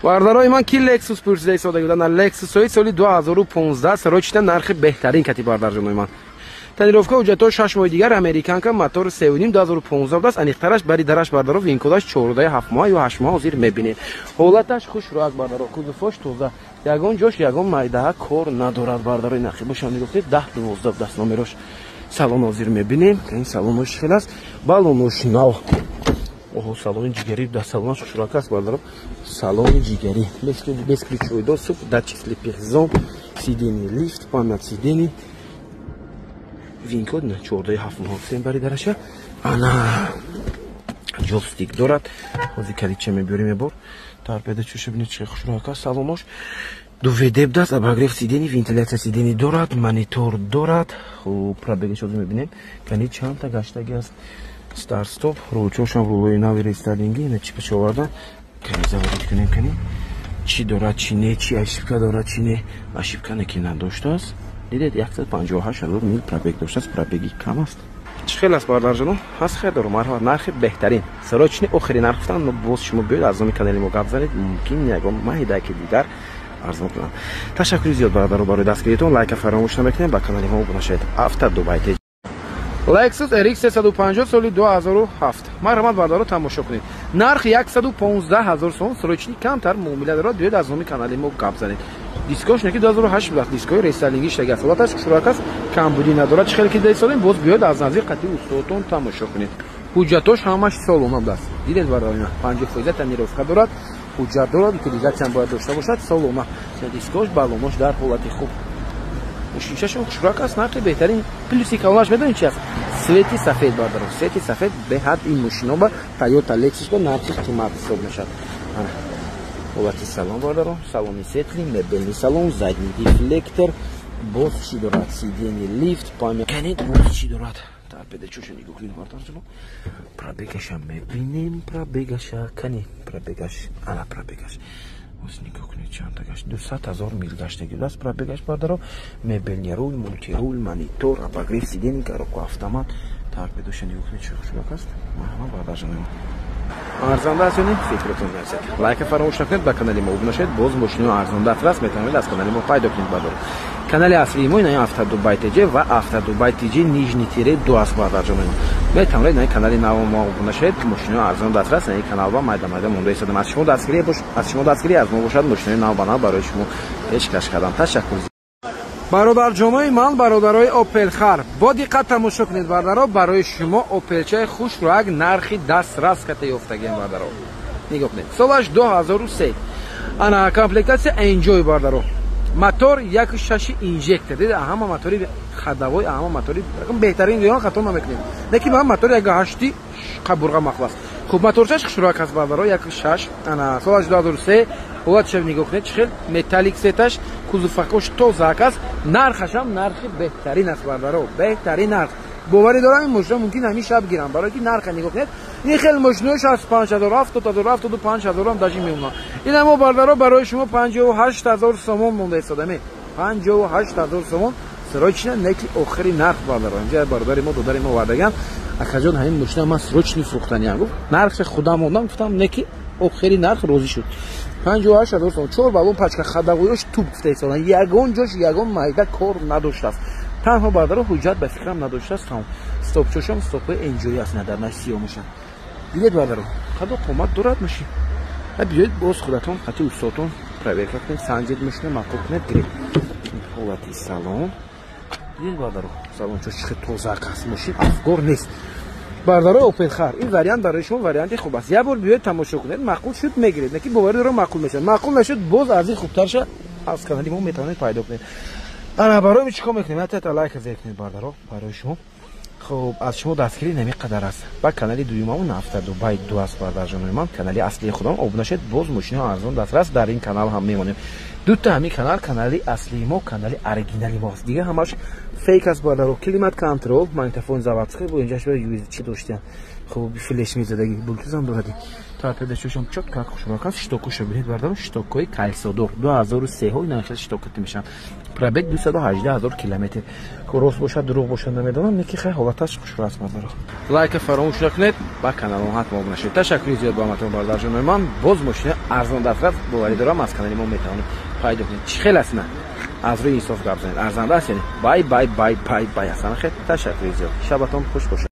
Бародарои ман, ки Lexus пурсида истода буданд, Lexus ҳои соли 2015 срочно, нархи беҳтарин кати, бардарҷонои ман. Тонировка, ҳуҷҷатҳо 6 моҳи дигар, американка, мотор 3,5, 2015 будааст. Аниқтараш бари дараш, бардаро, VIN-кодаш 14 7 моҳ ё 8 моҳ, ҳозир мебинед. Ҳолаташ хушрӯак, бардаро, кузовош тоза, ягон ҷош ягон майдаҳа кор надорад, бардаро. Нақи бошам нигоҳ, 10 12 будааст номерош. Салон ҳозир мебинем, ин салонош хел аст, балонош нав. Оҳо, салони ҷигарӣ да, салонаш хушрӯак аст, бардаро, салони ҷигарӣ, бесключевой доступ, датчик слепых зон, сиденье лифт, память сидений, VIN-код на 14 7 моҳ сем бари дараша. Ана джойстик дорад. Ҳозир калидча мебиёрем ебор. Торпеда чуша бинед, чӣ хушрӯак аст салонош. 2WD будааст, обогрев сидений, вентиляция сидений дорад, монитор дорад. Хуб, пробегаш ҳозир мебинем, кани чандта гаштаги аст. Старт стоп, рулчошам рулои нави рестайлингӣ, ина чипаш овардан. Кани заводить кунем, кани чӣ дорад, чӣ не, чӣ ошибка дорад, чӣ не. Ошибка не ки надоштааст. Дидед, 158 ҳазор мил пробег доштааст, пробеги кам аст. Чӣ хел аст, бародарҷоно? Ҳаст хел дорум, марҳамат, нархи беҳтарин, срочный, охири нарх гуфтан. Боз шумо биёед, аз номи канали мо гап занед, мумкин ягон маҳидаки дигар арзон кунам. Ташаккури зиёд, бародаро, барои дастгиритон. Лайка фаромӯш намекунем, ба канали мо обуна шавед. Авто Дубай. Lexus RX 350 соли 2007. Марҳамат, бародаро, тамошо кунед. Нарх 115 ҳазор сом, срочный, камтар муомила дорад. Биёед, аз номи канали мо гап занед. Дискош неки 2008 будааст, дискои рестайлингӣ шдаги аст. Ҳолаташ хушрӯак аст, камбудӣ надорад. Чӣ хеле ки дида боз биёед, аз наздик қати устодтон тамошо кунед. Ҳуҷҷатош ҳамаш солона будааст. Дидед, бародари, 50% тонировка дорад, ҳуҷҷат дорад, утилизатсиям бояд дошта бошад, солона. Дискош, балонош дар ҳолати хуб. Мошинчашон хушрӯак аст, нархи беҳтарин. Плюси калонаш медонед чи аст? Цвети сафед, бародаро, цвети сафед беҳад ин мошино ба Тойота Lexus ба нархи қимат ҳисоб мешавад. Ҳолати салон, бародаро, салони светлый, мебельный салон, задний дефлектор, боз чӣ дорад? Сиденье лифт, память. Канед, боз чӣ дорад? Торпеда чоша нигоҳ кунед, бародарҷоно. Пробегаша мебинем, пробегаша кани, пробегаш, ана пробегаш. Боз нигоҳ кунед, чандта гашт, 200 000 мил гаштаги будааст пробегаш, бародаро. Мебельный руль, мультируль, монитор, обогрев сидений, коробка автомат. Торпедоша нигоҳ кунед, чӣ хушрӯак аст. Марҳамат, бародарҷоно. Арзанда аст ё не? Фикротон нарасед. Лайка фаромӯш накунед, ба канали мо обуна шавед. Боз мошинои арзон дастрас метавонед аз канали мо пайдо кунед, бародаро. Канали аслии мо ина Авто Дубай ТЖ ва Авто Дубай ТЖ нижний тире ду аст, бародарҷоно. Метавонед на канали наво мо обуна шавед, мошинои арзон дастрас на канал ба майда майда монда истодам. Аз шумо дастгирӣ бош, аз шумо дастгирӣ аз мо бошад, мошинои нав ба нав барои шумо пешкаш кардам. Ташаккур. Бародарҷонои ман, бародарои Опелхар, бо диққат тамошо кунед, бародаро. Барои шумо Опелчаи хушрӯак, нархи дастрас ката ёфтагием, бародаро. Нигоҳ кунед, солаш 2003, ана комплектация Enjoy, бародаро, мотор 1,6 инжектор. Дида, ҳама мотори ходовой, ҳама мотори беҳтарин гӯён хато намекунем, лекин ба мотори 1,8 қабурға махлас. Хуб, моторчаш хушрӯак аст, бародаро, 1,6, ана солаш 2003. Ҳолатша нигоҳ кунед, чӣ хел металлик цветаш, кузовакош тозаак аст. Нархашам нархи беҳтарин аст, бародаро, беҳтарин нарх. Боварӣ дорам, ин мошина мумкин ҳамин шаб гирам, барое ки нарха нигоҳ кунед. Ин хел мошинои 65 000, 70 000, 75 000 даже мемонад. Ина мо, бародаро, барои шумо 58 000 сомон монда истодаме, 58 000 сомон, срочно, неки охири нарх, бародаро. Инҷа бародари мо, додари мо вардаган: «Акаҷон, ҳамин мошина ман срочный фурӯхтаниам», гуфт. Нархша худам мондам, гуфтам, неки охири нарх, розӣ шуд. 58 000 сомон, чор балон, пачка, ходовойош туп гуфта истодан, ягон ҷош ягон майда кор надоштааст. Танҳо, бародаро, ҳуҷҷат ба фикрам надоштааст, тамом. Стопчошам стопҳои Энҷои аст, надарнаш сиёҳ мешавад. Дидед, бародаро, қадо қомат дорад мошин. Биёед, боз худатон қати устодтон проверка кунед, санҷед мошина, маъқул кунед, гиред. Ҳолати салон дидед, бародаро, салончо чӣ хел тозаак аст, мошин афгор нест. Бародарои Опелхар, ин вариант барои шумо варианти хуб аст. Як бор биёед, тамошо кунед, маъқул шуд, мегиред, неки боварӣ дорам, маъқул мешавад. Маъқул нашуд, боз аз ин хубтарша аз канали мо метавонед пайдо кунед. Ана барои чӣ кор мекунем? Ята лайка зер кунед, бародаро, барои шумо. Хуб, аз шумо дастгирӣ намиқадар аст. Ба канали дуюмамон Авто Дубай ду аст, бародарҷонои ман, канали аслии худам обуна шавед. Боз мошинаҳо арзон дастрас дар ин канал ҳам мемонем. Дута ҳамин канал, канали аслии мо, канали оригинали мо аст, дига ҳамаш фейк аст, бародаро. Климат контроль, магнитофон заводской, бо инҷаш чӣ доштиям. Хуб, флеш мезадаги, блютузам доради. Торпедачошам чётко хушрӯак аст. Щитокоша бинед, бардаро, щитокҳои кольцодор, 2003 ҳо инахел щитокати мешаванд. Пробег 218 ҳазор километр. Рост бошад, дурӯғ бошад, намедонам, неки хай, ҳолаташ хушрӯ аст, бардаро. Лайка фаромӯш накунед, ба каналон ҳатмо обуна шавед. Ташаккури зиёд ба ҳаматон, бародарҷонои ман. Боз мошина арзон дастрас, боварӣ дорам, аз канали мо метавонед пайдо кунед. Чӣ хел аст? На, аз рӯи инсоф гап занед, арзанда аст? Яъне бай, бай, бай, бай, бай. Ҳастан хел. Ташаккури зиёд, шабатон хуш бошад.